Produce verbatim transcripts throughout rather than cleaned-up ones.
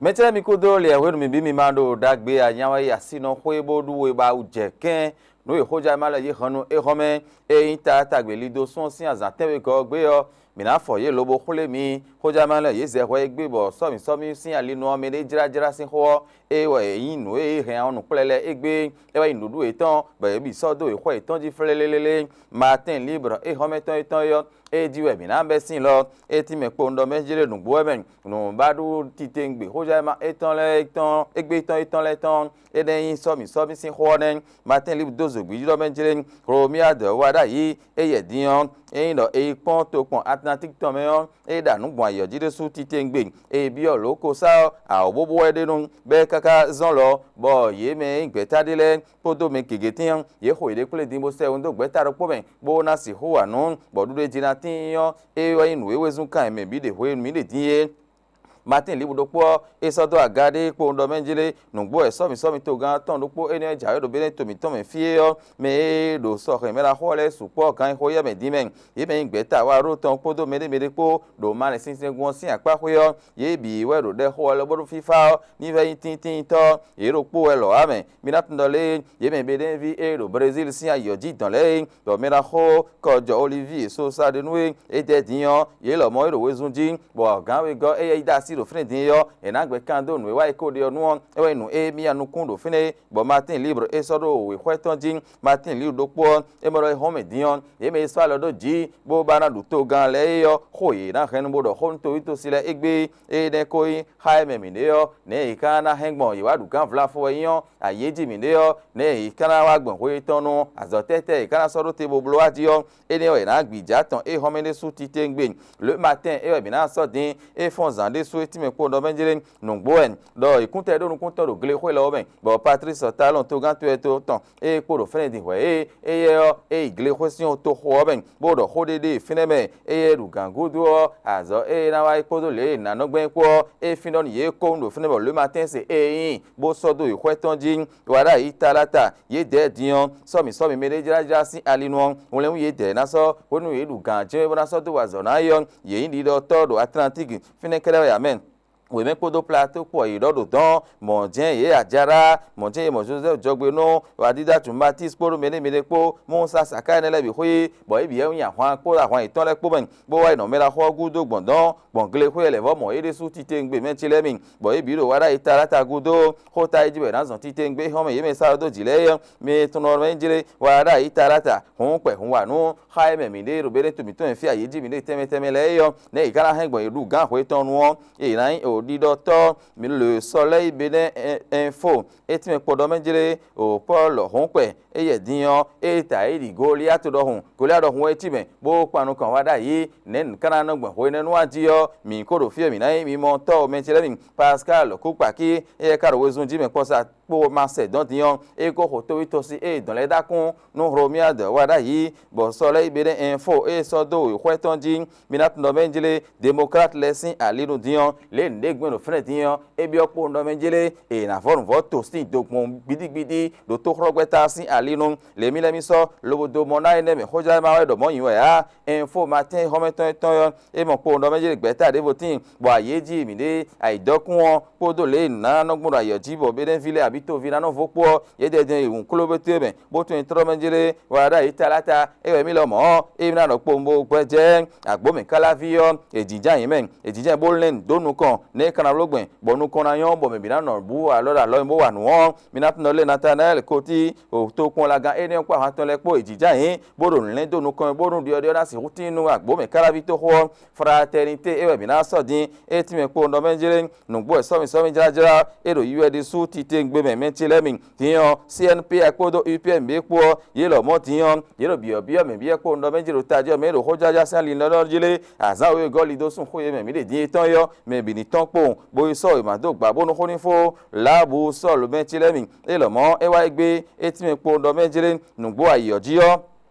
Mɛ ce lɛ́ɛ mi kúdó lɛ hwenu mi bǐ mi ma ɖo ɖagbe anyáwá yi asínɔ xwé bó ɖú we ba wú jɛ kɛ́n nǔ e xójánúmá lɛ́ɛ yě hɛn nú éhɔ́mɛ e nyí taátagbe lido sún ɔ́ sín azǎn tɛ́nwe gɔ́ ɔ́ gbé ɔ́, mǐ ná fɔ yě lobo xwlé mi. Xójánúmá lɛ́ɛ yě zɛ hwɛ égbé bɔ sɔ́mǐsɔ́mí sín alinɔ ɔ́ mɛ ɖé jlájlá sín xó ɔ́, é wɛ nyí nǔ e é hɛn ɔ́ nǔkplɛ́lɛ́ égbé, é wɛ nyí nǔɖuɖu yětɔn, bɔ yě bǐ sɔ́ dó wěxɔ yětɔn jí flélélélé. Maatɛ́n libre éhɔ́mɛ tɔn étɔn é ɔ́, é jí wɛ mǐ ná bɛ́ sín lɔ. É tínmɛ kpowun ɖɔ mɛ jlé nǔgbó wɛ mɛ, nǔ ba ɖú titewungbe xójánma étɔn lɛ́ɛ tɔn égbé tɔn étɔn lɛ́ɛ tɔn. Énɛ́ nyí sɔ́mǐ sɔ́mǐ sín xó ɔ́ nɛ́. Maatɛ́n libre dó zǒgbíjí ɖɔ mɛ jlé. Hlomia dɔ̌ wá ɖ'ayǐ, é yɛ din ɔ́, é nyí ɖɔ è yi kpɔ́n tokpɔn Atlantík tɔn mɛ ɔ́, é ɖa nǔ gbɔn ayǐ ɔ́ jí ɖésú titewungbe. È byɔ́ lǒ ko sá ɔ́, awǒ bóbó wɛ ɖe nú bɛ́ káká zɔ́n lɔ, bɔ yě mɛ e nyí gbɛ̌ta ɖé lɛ́ɛ kpódó mɛ gěgé tɛ́n ɔ́, yě xo yěɖée kplé din bó sɛ́ wǔ dó gbɛ̌ta ɖokpó mɛ, bó ná sixú wa nǔ, bɔ ɖuɖéjí ná tíin ɔ́, é wɛ nyí nǔ e wezun kan e mɛ bǐ ɖe hwenu mǐ ɖe din é. Matín Libu ɖokpó ɔ́, é sɔ́ dó aga ɖé kpowun ɖɔ mɛ jlé, nǔgbó wɛ sɔ́mǐ sɔ́mǐ togán tɔn ɖokpó énɛ́ jǎwe ɖo Benɛ́to mǐtɔn mɛ fí é ɔ́, mɛ e ɖo sɔ hɛn mɛ ɖaxó ɔ́ lɛ́ɛ sukpɔ́ ganxixo éyɛ́ mɛ din mɛ. Yě mɛ nyí gbɛ̌ta wá ɖó tɔn kpódó mɛɖé mɛɖé kpó ɖo malɛsinsɛngun ɔ́ sín akpá xwé ɔ́, yě bǐ wɛ ɖo ɖɛ xo wɛ lɔ bó ɖó fífá ɔ́, ní vɛ́ nyí tíntínntɔ́, yě ɖokpó wɛ lɔ̌ wá mɛ. Mi ná tunɖɔ lé, yě mɛ Beɖɛ́nví e ɖo Brezíli sín ayǐ ɔ́ jí dɔn lɛ́ɛ é, ɖɔ mɛ ná xo kɔ jɔ Olivie so sa ɖe nú é, é dɛ din ɔ́, yě lɔmɔ̌ é ɖo wezun jí, bɔ gǎn wegɔ́ éyɛ́ yi dó así ɖo fínɛ́ din é ɔ́, è nǎ gbɛ́ kan dó nǔ e wá yi ko ɖe ɔ́ nu ɔ́, é wɛ nyí nǔ e mì ya nukún ɖo fínɛ́ é, bɔ Matín Libre é sɔ́ ɖó wěxwɛ́ tɔn jí. Matín Libre ɖokpó ɔ́, é mɔ ɖɔ é hɔn mɛ din ɔ́, yě mɛ e sɔ́ alɔ dó jǐ, bó ba ná ɖu togán lɛ́ɛ é ɔ́, xó yě ná hɛn nu bó ɖɔ xó nú toví tosi lɛ́ɛ égbé. Énɛ́ ko nyí xá e mɛ mǐɖée ɔ́, nɛ̌ yě ka ná hɛn gbɔn yě wá ɖu gǎn vlafɔ wɛ nyí ɔ́, ayǐ e jí mǐɖée ɔ́, nɛ̌ yě ka ná wá gbɔn hwe yětɔn nú azɔ̌ tɛ́tɛ́ yě ka ná sɔ́ ɖó te bó bló wá jí ɔ́, énɛ́ wɛ yě ná gbijǎ tɔn é xɔ́mɛ ɖésú titewungbe. Le matin é wɛ mǐ ná sɔ́ din, é fɔ́n zǎn ɖésú é tínmɛ kpowun ɖɔ mɛ jlé nǔgbó wɛ, ɖɔ yě kún tɛ ɖó nukún tɔn ɖo glexwé lɔ ɔ́ mɛ, bɔ Patlísi Talɔn togán towe tɔn ée kpo ɖo fɛ́nɛ din hwɛ̌ é, éyɛ́ ɔ́, é yi glexwé sín toxo ɔ́ mɛ, bó ɖɔ xó ɖé ɖe fínɛ́ mɛ, éyɛ́ ɖu gǎn gúdo ɔ́, azɔ̌ e é ná wá é kpódó lě e è nǎ nɔ gbɛn é kpó ɔ́, é fínɖɔ́ nú yě kowun ɖo fínɛ́ bɔ lě matin se é nyí, bó sɔ́ dó yi xwɛ tɔn jí, wá ɖo ayi Talata, yě dɛ̌ din ɔ́, sɔ́mǐ sɔ́mǐ mɛ ɖé jlájlá sín ali nu ɔ́, wlɛ́nwú yědɛɛ ná sɔ́, hwenu yě ɖu gǎn jɛ́n bó ná sɔ́ dó wa azɔ̌ ná é ɔ́, yě nyí ɖiɖɔtɔ́ ɖo Atlantiki, fínɛ́ kɛ́ɖɛ́ wɛ ǎ mɛ. Wěmɛ kpódó Plato kpó ɔ́, yě ɖɔ ɖo dɔ̌n, mɔ̌ jɛ́n yě Ajaɖá, mɔ̌ jɛ́n yě mɔ Jozɛ́fu jɔgbenú, Adídatu Matísi kpódó mɛɖé mɛɖé kpó, mɔ sá saká énɛ́ lɛ́ɛ bǐ xwé, bɔ yě bǐ wɛ nyí ahwan kpódó ahwan yětɔn lɛ́ɛ kpó mɛ, bó wá yi nɔ mɛ ɖaxó ɔ́ gúdo gbɔn dɔ̌n, gbɔn glexwé lɛ́ɛ vɔ́ mɔ yě ɖésú titewungbe mɛ ce lɛ́ɛ mi, bɔ yě bǐ ɖo wá ɖ'ayǐ Talata gúdo. Xó ta e jí wɛ è nǎ zɔn titewungbe xɔ́mɛ yě mɛ sá ɔ́ dó jǐ lɛ́ɛ é ɔ́, mi tunɔ mɛ jlé wá ɖ'ayǐ Talata, hǔn kpɛ hun wa nú xá e mɛ mǐɖée ɖo Beɖétu mǐtɔn e fí ayǐ jí mǐɖée tɛnmɛ tɛnmɛ lɛ́ɛ é ɔ́, nɛ̌ yě ka ná hɛn gbɔn yě ɖu gǎn hwe tɔn nu ɔ́, è nǎ nyí ɖiɖɔtɔ́. Mi le sɔ lɛ́ yi Beɖɛ́ Ɛnfo, é tínmɛ kpɔɖɔ mɛ jlé o Pɔ́lu hɔ̌nkpɛ éyɛ́ din ɔ́, é ta yi ɖi Goliátu ɖɔhun. Goliátu ɖɔhun wɛ é cí mɛ, bó kpan nukɔn wá ɖ'ayǐ, nɛ̌ nǔ ka ná nɔ gbɔn hwenɛ́nu ɔ́ jí ɔ́, mǐ ko ɖo fí e mǐ ná nyí mimɔtɔ́ mɛjlɛ́mɛ Paskálu kúkpakí, éyɛ́ ka ɖo wezun jí mɛ kpɔ́ sa kpó Masedɔn din ɔ́, é ko xo tóví tɔ́sí e dɔn lɛ́ɛ ɖó akún nú Hlomia dɔ̌ wá ɖ'ayǐ, bɔ sɔ lɛ́ yi Beɖɛ́ Ɛnfo e sɔ́ dó wěxwɛ́ tɔn jí. Mi ná tunɔ mɛ jlé Demokrat lɛ́ɛ sín ali nu din ɔ́, lě e nǔɖé gbɛn ɖo fínɛ́ din ɔ́, é byɔ́ kpowun ɖɔ mɛ jlé è nǎ vɔ́ nǔvɔ́ to sín do gbɔn gbídígbídí ɖo tóxlɔ́gbɛ́ta sín ali nu. Lě mi lɛ́ mi sɔ́ lobo dó mɔ ná énɛ́ mɛ xójánúmá wɛ ɖɔ mɔ̌ nyi wɛ ǎ. Ɛnfo Matín xɔ́mɛtɔn tɔn ɔ́, é mɔ kpowun ɖɔ mɛ jlé gbɛ̌ta ɖěvo tíin, bɔ ayǐ e jí mǐɖée ayǐdɔ́kún ɔ́ kpódó lě e nǔ ná nɔ gbɔn ɖo ayǐ ɔ́ jí bɔ Beɖɛ́nví lɛ́ɛ abǐ toví ná nɔ vo kpó ɔ́, yě dɛdɛ yi hǔn kló bótóe mɛ, bó tún nyi tlɔ́ mɛ jlé wá ɖ'ayǐ Talata. É wɛ mì lɔmɔ̌ ɔ́, ée mì ná ɖɔ kpowun bó gbɛ́ jɛ agbǒ mɛ káláví ɔ́, è jǐjǎn yě mɛ, è jǐjǎn yě bó lɛ́n nǔ dó nukɔn nɛ̌ è ka ná bló gbɛn, bɔ nukɔn ná nyɔ́, bɔ mɛ bǐ ná nɔ bǔ alɔ ɖo alɔ nyi bó wa nǔ ɔ́, mi ná tunɔ lé Natanayɛ́li ko tí tokpɔnlagán énɛ́ ɔ́ kpó ahwan tɔn lɛ́ɛ kpó è jǐjǎn yě, bó ɖo nǔ lɛ́n dó nukɔn mɛ bónú ɖyɔ̌ɖyɔ́ ná sixú tín nú agbǒ mɛ káláví toxo ɔ́. Fratɛnité é wɛ mǐ ná sɔ́ din, é tínmɛ kpowun ɖɔ mɛ jlé nǔgbó wɛ sɔ́mi sɔ́mi jlájlá, é ɖo yi wɛ ɖésú titewungbe mɛ mɛ ce lɛ́ɛ mi. Din ɔ́, C N P A kpódó U P M B kpó ɔ́, yě lɔmɔ̌ din ɔ́, yě ɖo byɔ̌byɔ́ mɛ byɔ́ kpowun ɖɔ mɛ jlé ɖo tají ɔ́ mɛ é ɖo xójlájlá sín ali nɔ jlé azǎn wěwé gɔ́ lidó sún xó e mɛ mǐ ɖe din é tɔn é ɔ́, mɛ bǐ ní tɔ́n kpowun, bó yi sɔ́ wěma dó gbǎ bónú xó ní fó Laabu Sɔ́lu mɛ ce lɛ́ɛ mi. É lɔmɔ̌ é wá yi gbé, é tínmɛ kpowun ɖɔ mɛ jlé nǔgbó ayǐ ɔ́ jí ɔ́,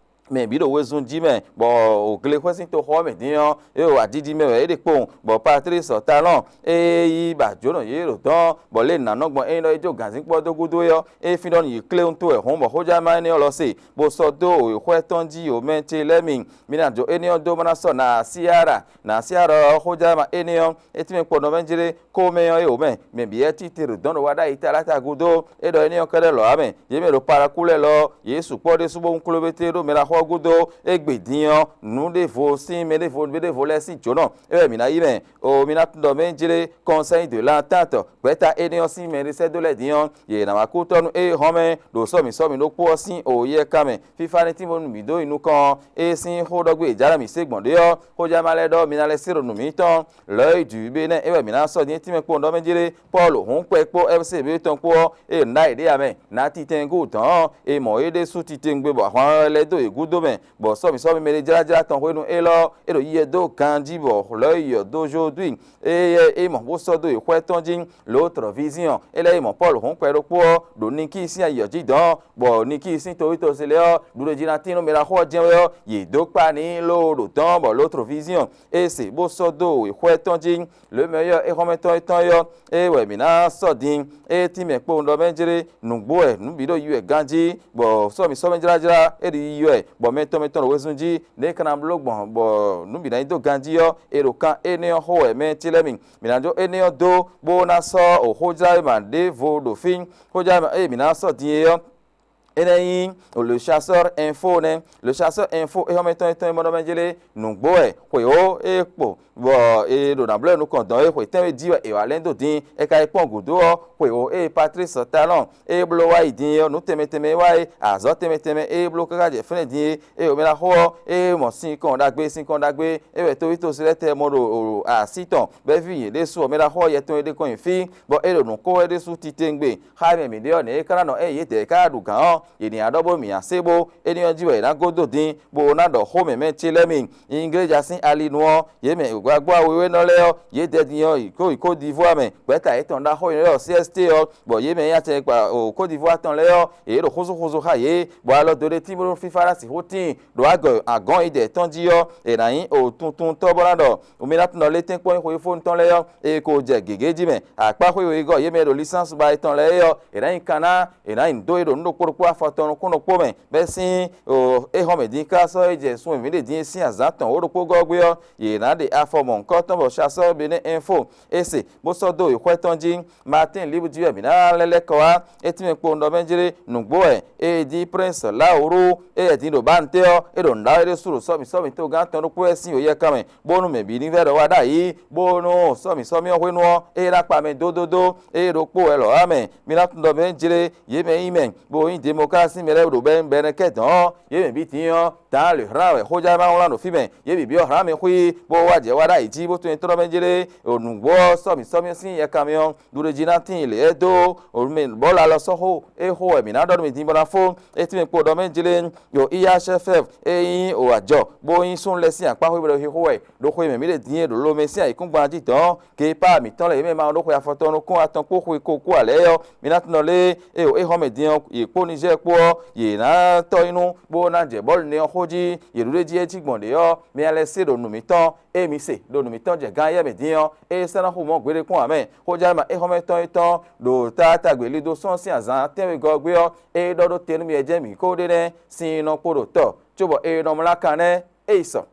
mɛ bǐ ɖo wezun jí mɛ, bɔ òglexwé sín toxɔ ɔ́ mɛ dín ɔ́, é ɖo aɖiɖi mɛ wɛ é ɖe kpowun, bɔ Patlísi Talɔ́n e yí ba jǒnɔ yě ɖo dɔn, bɔ lě nǎ nɔ gbɔn é nyí ɖɔ é jó gǎnzínkpɔ́ dó gúdo é ɔ́, é fín ɖɔ nú yě kléwún tó wɛ hɔn, bɔ xójánma énɛ́ ɔ́ lɔ se, bó sɔ́ dó wěxwɛ́ tɔn jí o mɛ ce lɛ́ɛ mi. Mi ná jó énɛ́ ɔ́ dó bó ná sɔ́ Nasiara. Nasiara ɔ́, xójánma énɛ́ ɔ́, é tínmɛ kpɔ́ nɔ mɛ jlé, xomɛ ɔ́ e wǒ mɛ, mɛ bǐ wɛ títí ɖo dɔ̌n ɖo wá ɖ'ayǐ taláta gúdo, é ɖɔ énɛ́ ɔ́ kɛ́ɖɛ́ lɔ ǎ mɛ. Yě mɛ ɖo Palakú lɛ́ɛ lɔ ɔ́, yě sukpɔ́ ɖésú bó wún kló bété ɖó mɛ ɖaxó ɔ́ gúdo. Égbé din ɔ́, nǔ ɖěvo sín mɛ ɖěvo ɖěvo lɛ́ɛ sín jǒnɔ é wɛ mǐ ná yí mɛ. O mi ná tunwun ɖɔ mɛ jlé Conseil de l'Entente, gbɛ̌ta énɛ́ ɔ́ sín mɛ e sɛ́ dó lɛ́ɛ din ɔ́, yě ná wá kú tɔ́ nú é hɔn mɛ ɖo sɔ́mǐ sɔ́mǐ ɖokpó ɔ́ sín o yɛ́ kan mɛ. Fífá ní tín bónú mǐ dó nyi nukɔn ɔ́, é sín xó ɖɔ gbé è jǎ ná mǐ sé gbɔn ɖě ɔ́, xójánma lɛ́ɛ ɖɔ mi ná lɛ́ sé ɖo nǔ mǐtɔn. Lɔ̌ e jǐ be nɛ́ é wɛ mǐ ná sɔ́ din tínmɛ kpowun ɖɔ mɛ jlé Pɔ́lu hǔn kpɛ kpó Ɛfisée ví tɔn kpó ɔ́, ée nǔ ɖ'ayǐ ɖe ǎ mɛ, nǎ titɛnngú dɔ̌n ɔ́, è mɔ yě ɖésú titewungbe bɔ ahwan lɛ́ dó yě gúdo mɛ, bɔ sɔ́mǐ sɔ́mǐ mɛ ɖé jlájlá tɔn hwenu élɔ́ é ɖo yiyɛ dó ganjí bɔ lɔ̌ yi ɔ́ dó Zodwíi, ée é mɔ bó sɔ́ dó yě xwɛ tɔn jí. Lǒtrɔ Viziɔn, é lɛ́ yi mɔ Pɔ́lu hǔn kpɛ ɖokpó ɔ́ ɖo Nikíi sín ayi ɔ́ jí dɔ̌n, bɔ Nikíi sín towítɔ́sí lɛ́ɛ ɔ́, ɖuɖéjínatínú mɛ ɖaxó ɔ́ jɛ́n wɛ ɔ́, yě dó kpá n'i lóo ɖo dɔ̌n bɔ Lǒtrɔ Viziɔn é se bó sɔ́ dó wěxwɛ́ tɔn jí. Lǒ e mɛ ɔ́ é xɔ́mɛtɔ́ étɔn é ɔ́, é wɛ mǐ ná sɔ́ din. É tínmɛ kpowun ɖɔ mɛ jlé nǔgbó wɛ nǔ bǐ ɖo yi wɛ ganjí, bɔ sɔ́mǐ sɔ́mǐ jlájlá é ɖi yi wɛ, bɔ mɛ tɔn mɛ tɔn ɖo wezun jí, nɛ̌ é ka ná bló gbɔn bɔ nǔ bǐ ná nyí dó ganjí ɔ́, è ɖo kan énɛ́ ɔ́ xo wɛ mɛ ce lɛ́ɛ mi. Mǐ ná jó énɛ́ ɔ́ dó bó ná sɔ́ xójláwéma ɖěvo ɖo fí. Xójláwéma e mǐ ná sɔ́ din é ɔ́, énɛ́ nyí Le Chasseur Info nɛ́. Le Chasseur Info é xɔ́mɛ tɔn e tɔn e mɔ ɖɔ mɛ jlé nǔgbó wɛ xwěwó é kpo bɔ è ɖo nǎ bló ɛ nukɔn dɔn é xwe tɛ́nwe jí wɛ è wǎ lɛ́n dó din. È ka yi kpɔ́n gǔdo ɔ́, xwěwó e Patrice Talon e bló wá yi din é ɔ́, nǔ tɛnmɛ tɛnmɛ e wá é, azɔ̌ tɛnmɛ tɛnmɛ e bló káká jɛ fɛ́nɛ din é, é xwe mɛ ná xo ɔ́, é mɔ sinkɔn ɖagbe sinkɔn ɖagbe é wɛ tóvítósi lɛ́ɛ tɛ mɔ ɖo así tɔn, bɔ é ví yě ɖésú ɔ́, mɛ ná xo ɔ́ yɛ tɔn e ɖe kɔn nyi fí, bɔ é ɖo nǔ kó wɛ ɖésú titewungbe. Xá mɛ mǐ ɖe ɔ́, nɛ̌ é ka ná nɔ ée yědɛɛ ka ɖu gǎn ɔ́, yě ní ná ɖɔ bónú mǐ ná sé bó énɛ́ ɔ́ jí wɛ è nǎ gó dó din, bó ná ɖɔ xó mǐmɛ́ ce lɛ́ɛ mi. Igléja sín ali nu ɔ́, yě mɛ wǎgbá wewénɔ lɛ́ɛ ɔ́, yě dɛ din ɔ́, yi kó yi Côte d'Ivoire mɛ, gbɛ̌ta yětɔn ɖaxó e nyɔ́ ɖɔ C S T ɔ́, bɔ yě mɛ e nyí acɛkpa Côte d'Ivoire tɔn lɛ́ɛ ɔ́, yě ɖo xóxóxóxó xá yě, bɔ alɔ do ɖé tín bónú fífá ná sixú tíin ɖo agɔ̌ agɔ̌n yi dɛ tɔn jí ɔ́, è nǎ nyí òtuntuntɔ́ bó ná ɖɔ mi ná tunɔ létɛ́nkpɔ́n nyí xweyífónu tɔn lɛ́ɛ ɔ́, è ko jɛ gěgé jí mɛ. Akpá xwé wěgɔ́ yě mɛ e ɖo lisánsi ba yětɔn lɛ́ɛ é ɔ́, è nǎ nyi kan ná, è nǎ nyi dó é ɖo nǔ ɖokpó ɖokpó afɔ tɔn nukún ɖokpó mɛ, bɛ́ sín éhɔ́mɛ din ká sɔ́ é jɛ sun e mǐ ɖe din é sín azǎn tɔn wǒ ɖokpó gɔ́ gbé ɔ́, yě ná ɖe afɔ mɔ̌hunkɔtɔn bɔ Chasseur Benin Info é se, bó sɔ́ dó yi xwɛ tɔn jí. Matín Libre jí wɛ mǐ ná lɛ́ lɛ́ kɔ wá. É tínmɛ kpowun ɖɔ mɛ jlé nǔgbó wɛ, é jí Prince Lauru, é yɛ din ɖo bánú té ɔ́, é ɖo nǔɖaxó ɖésú ɖo sɔ́mǐ sɔ́mǐ togán tɔn ɖokpó wɛ sín yǒyɛ́kan mɛ, bónú mɛ bǐ ní vɛ́ ɖɔ wá ɖ'ayǐ, bónú sɔ́mǐ sɔ́mǐ ɔ́ hwenu ɔ́, é ná kpa mɛ dódódó, é ɖokpó wɛ lɔ̌ wá mɛ. Mi ná tunwun ɖɔ mɛ jlé yě mɛ nyí mɛ, bó nyí demoklási mɛ lɛ́ɛ ɖo bɛ́ bɛ́nɛ́ kɛ́ dɔ̌n ɔ́, yě mɛ bǐ din ɔ́, dǎn lě hlán wɛ xójánma wlán ɖo fí mɛ. Yě bǐ byɔ́ hlán mɛ xwí, bó wá jɛ wá ɖ'ayǐ jí, bó tunwun tɔ́ mɛ jlé, ɖo nǔgbó ɔ́, sɔ́mǐ sɔ́mǐ sín yɛkan mɛ ɔ́, ɖuɖéjí ná tíin lě é dó, mɛ bɔ̌ la lɔ sɔ́ xó é xó wɛ mǐ ná ɖɔ nú mi din bó ná fó. É tínmɛ kpo ɖɔ mɛ jlé, ɖo Iyá Shɛ́fɛ́v e nyí o ajɔ, bó nyí súnnu lɛ́ɛ sín akpá xwé bɔ ɖo xixo wɛ, ɖo xwe mɛ mǐ ɖe din e ɖo lomɛ sín ayǐkúngban jí dɔ̌n. Ke pá mǐtɔn lɛ́ɛ yě mɛ ma ɖó xwe afɔtɔn nukún atɔn kpó xwe ko kú ǎ lɛ́ɛ ɔ́, mi ná tunɔ lé e ɖo éhɔ́mɛ din ɔ́, yě kpó Nizɛ́ɛ kpó ɔ́, yě ná tɔ́ nyí nú, bó ná jɛ bɔ̌lu nɛ ɔ́ xó jí, yě ɖu ɖé jí é jí gbɔn ɖě ɔ́, mi ná lɛ́ se ɖo nǔ mǐtɔn, ée mi se ɖo nǔ mǐtɔn jɛ gán éyɛ́ mɛ din ɔ́, é sɛ́ ná xo mɔ̌ gbeɖé kpɔ́n ǎ mɛ. Xójánma éhɔ́mɛtɔn étɔn ɖo taatagbe lido sɔ́ sín azǎn tɛ́nwegɔ́ ɔ́ gbé ɔ́, é ɖɔ ɖó te nú mi wɛ jɛ́n mǐ kó ɖe nɛ́ sín nɔ kpo ɖo tɔ, cóbɔ è nɔ mlá kan nɛ́ é yi sɔ.